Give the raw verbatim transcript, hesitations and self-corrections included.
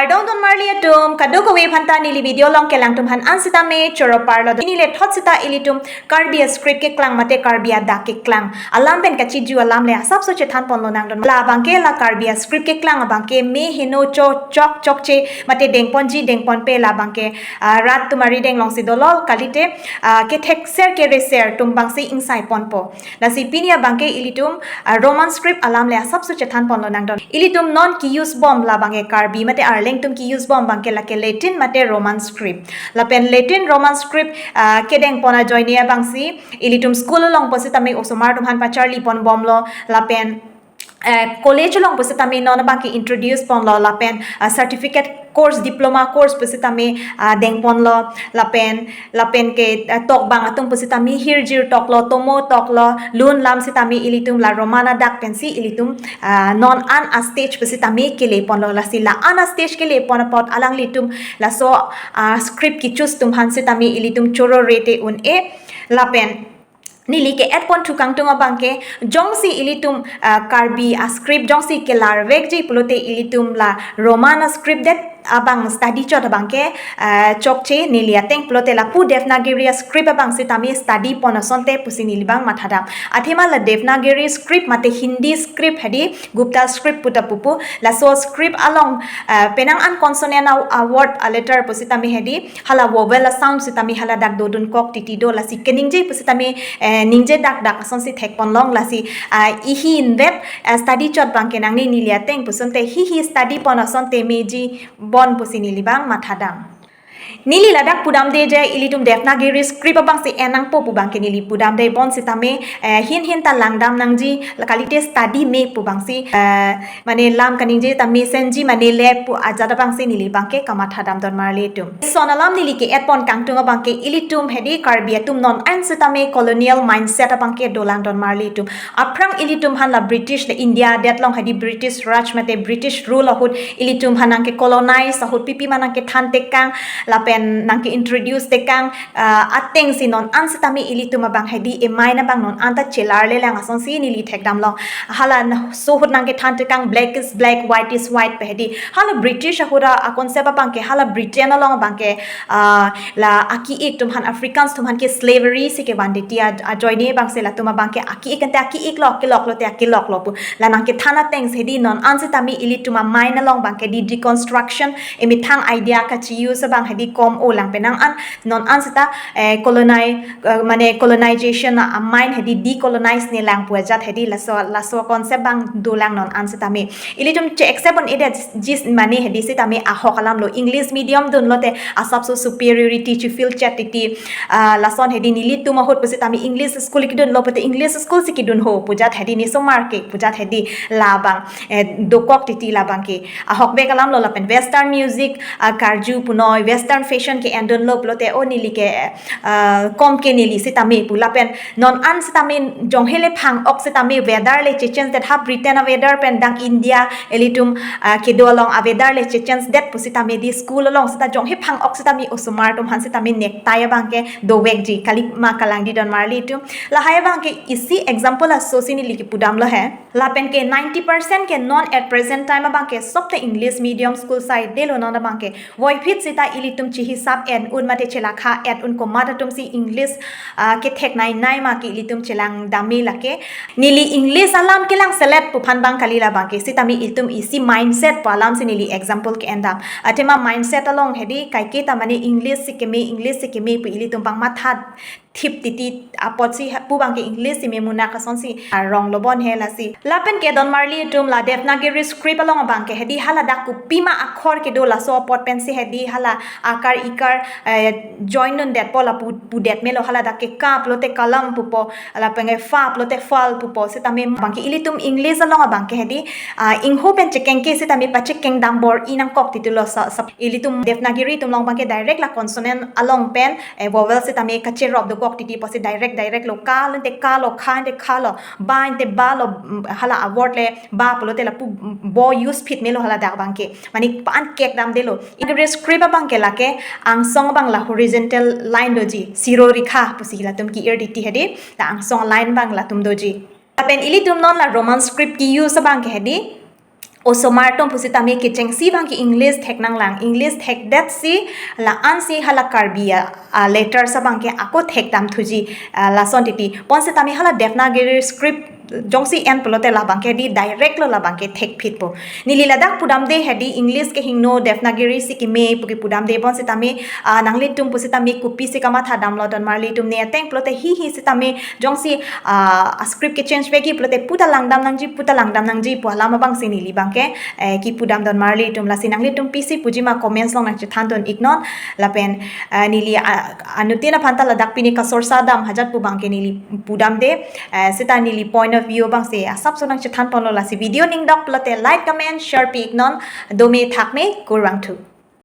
Kardom donmarli atum, kadokave aphanta neli video along kelang atum aphan an sitame choro parlo. Pini le thot sita ilitum Karbi a-script keklang mate Karbi adak keklang alam pen kachiju alam le asapso chethan ponlonang don. La abangke la Karbi a-script keklang abangke me, heno, cho, chok, chokche mate dengponji dengponpe, la abangke, ah, rat atum arideng alongsi dolo, kalite, ah, kethekser kereser atum abangsi ingsai ponpo. Lasi pini abangke ilitum, ah, Roman script alam le asapso chethan ponlonang don. Ilitum non ke-use bom la abangke Karbi mate Arleng atum ke-use bom abangke lake Latin mate Roman script. Lapen Latin Roman script, ah, kedeng pon ajoine abangsi ilitum school along pusitame osomar atum aphan pacharli pon bomlo, lapen, eh, college along pusitame non abangke introduce ponlo, lapen, ah, certificate course, diploma course pusitame, ah, deng ponlo, lapen, lapen ke, ah, tokbang atum pusitame hirjir toklo, tomo toklo, lun lam sitame ilitum la Roman adak pensi ilitum, ah, non an a-stage pusitame kele ponlo. Lasi la an a-stage kele pon apot alanglitum laso, ah, script ke-choose atum aphan sitame ilitum choro rete un-e. Lapen neli ke-add pon thu kangtung abangke, jongsi ilitum, ah, Karbi a-script jongsi kelarvekji pulote ilitum la Roman a-script det abang study chot abangke, ah, chokche, neli ateng pulote lapu Devanagari a-script abang sitame study pon asonte pusi neli abang mathadam. Athema la Devanagari script mate Hindi script hedi Gupta script puta pupu, laso script along, ah, penang an consonant a, a-word a-letter pusitame hedi hala vowel a-sound sitame haladak dodun kok titi do. Lasi keningje pusitame, eh, ningje dak dak asonsi thek ponlong. Lasi, ah, ihi invet, ah, study chot abangke nangne neli ateng pu asonte hihi study pon asonte meji bon pusi neli abang mathadam. Neli ladak pudamde je ilitum Devanagari script abangsi en nangpo pu abangke neli pudamde bon sitame, eh, hin hin ta langdam nangji, la kalite study me pu abangsi, eh, mane lam kaningje ta mesenji mane le pu ajat abangsi neli abangke kamathadam donmarli atum. Lason alam neli ke-add pon kangtung abangke ilitum hedi Karbi atum non an sitame colonial mindset abangke dolang donmarli atum. Aphrang ilitum aphan la British, la India det along hedi British Raj mate British rule ahut ilitum aphan nangke-colonize ahut pipi ma nangkethan tekang lapen nangke-introduce tekang, ah, atengsi non an sitame ilitum abang hedi e-mind abang non an ta chelarle lang asonsi neli thekdamlong. Hala na-, so ahut nangkethan tekang black is black, white is white pu hedi. Hala British ahut a-concept abangke hala Britain along abangke, ah, la aki-ik atum aphan, Africans atum aphan ke slavery si kevan titi a, ajoine abangsi latum abangke aki-ik ante aki-iklo, akeloklo te akeloklo pu la nangkethan atengsi hedi non an sitame ilitum a-mind along abangke di deconstruction, emethang idea kachi-use abang hedi kom-o lang penang an non an sita, eh, coloni-, eh, mane colonization a-mind hedi decolonize ne lang pu ajat hedi laso, laso concept abang dolang non an sitame. Ilitum che-accept un-edet jis mane hedi sitame ahok alamlo, English medium dunlote asapso superiority chifeel chet titi, ah, lason hedi nelitum ahut pusitame English school kedunlo pute English school si kedun ho pu ajat hedi ne somar ke pu ajat hedi labang, eh, dokok titi labangke ahokvek alamlo. Lapen Western music, ah, karju punoi, Western fashion ke-endunlo pulote o neli ke, ah, kom ke neli sitame pu. Lapen non an sitame jonghe le phang-ok sitame weather le che-change det, ha Britain a-weather pen dang India ilitum, ah, kedo along a-weather le che-change det pusitame di school along sita jonghe phang-ok sitame osomar atum aphan sitame necktie abangke dovekji, kali ma kalang di donmarli atum. Lahai abangke isi example asosi neli kepudamlo he. Lapen ke ninety percent ke non at present time abangke sobte English medium school sai detlo, non abangke voiphit sita ilitum chihisap en un mate chelakha en un komat atumsi English, ah, kethek nai nai ma ke ilitum chelangdam me lake. Neli English alam kelang selet pu aphan abang kali labangke, sitame ilitum isi mindset pu alamsi neli example ke-endam. Athema mindset along hedi kaiketa mane English si keme, English si keme pu ilitum abang matha thip titi apotsi ha-, pu abangke English si me munak asonsi arong lo bon he lasi. Lapen ke donmarli atum la Devanagari script along abangke hedi haladak kopima akhor kedo laso apot pensi hedi hala akar ikar, eh, join un detpo lapu, pudet melo, haladak ke ka pulote kalam pupo, lapen ke fa pulote fal pupo, sitame abangke ilitum English along abangke hedi, ah, ingho pen chekeng ke sitame pachekeng dam bor-i nangkok titulo sa, sa, ilitum Devanagari atum along abangke direct la consonant along pen, eh, vowel sitame kacherop dokok titi pusi direct direct lo, ka ante ka lo, kha ante kha lo, ba ante ba lo, mm, hala a-word le ba pulote lapu bo use phit melo haladak abangke. Mane pa-an kekdam detlo. Devanagari script abangke lake angsong abang la horizontal line doji, siro rikha pusi latum ke-ir titi hedi, la angsong line abang latum doji. Lapen ilitum non la Roman script ke-use abangke hedi, Osomar atum pusitame kechengsi abangke English thek nanglang, English thekdetsi la-ansi hala Karbi a, a letters abangke ako thekdam thuji, ah, lason titi. Bonsitame hala Devanagari script jongsi en pulote labangke di direct lo labangke thekphitpo. Neli ladak pudamde hedi English kehingno Devanagari si keme pu kepudamde bonsitame, ah, nanglitum pusitame kopisi kamathadamlo donmarlitum ne ateng pulote hihi sitame jongsi, ah, a script kechange vekji pulote puta langdam nangji, puta langdam nangji pu alam abangsi neli abangke, eh, kepudam donmarlitum. Lasi nanglitum pisi pujima comments along nangchethan dun iknon. Lapen, eh, neli, ah, anuttin aphanta ladak pini kasorsa dam hajat pu abangke neli pudamde, eh, seta neli point of view abangsi asapso nangchethan ponlo. Lasi video ningdok pulote like, comment, share pi iknon. Dome thakme, kurvangthu.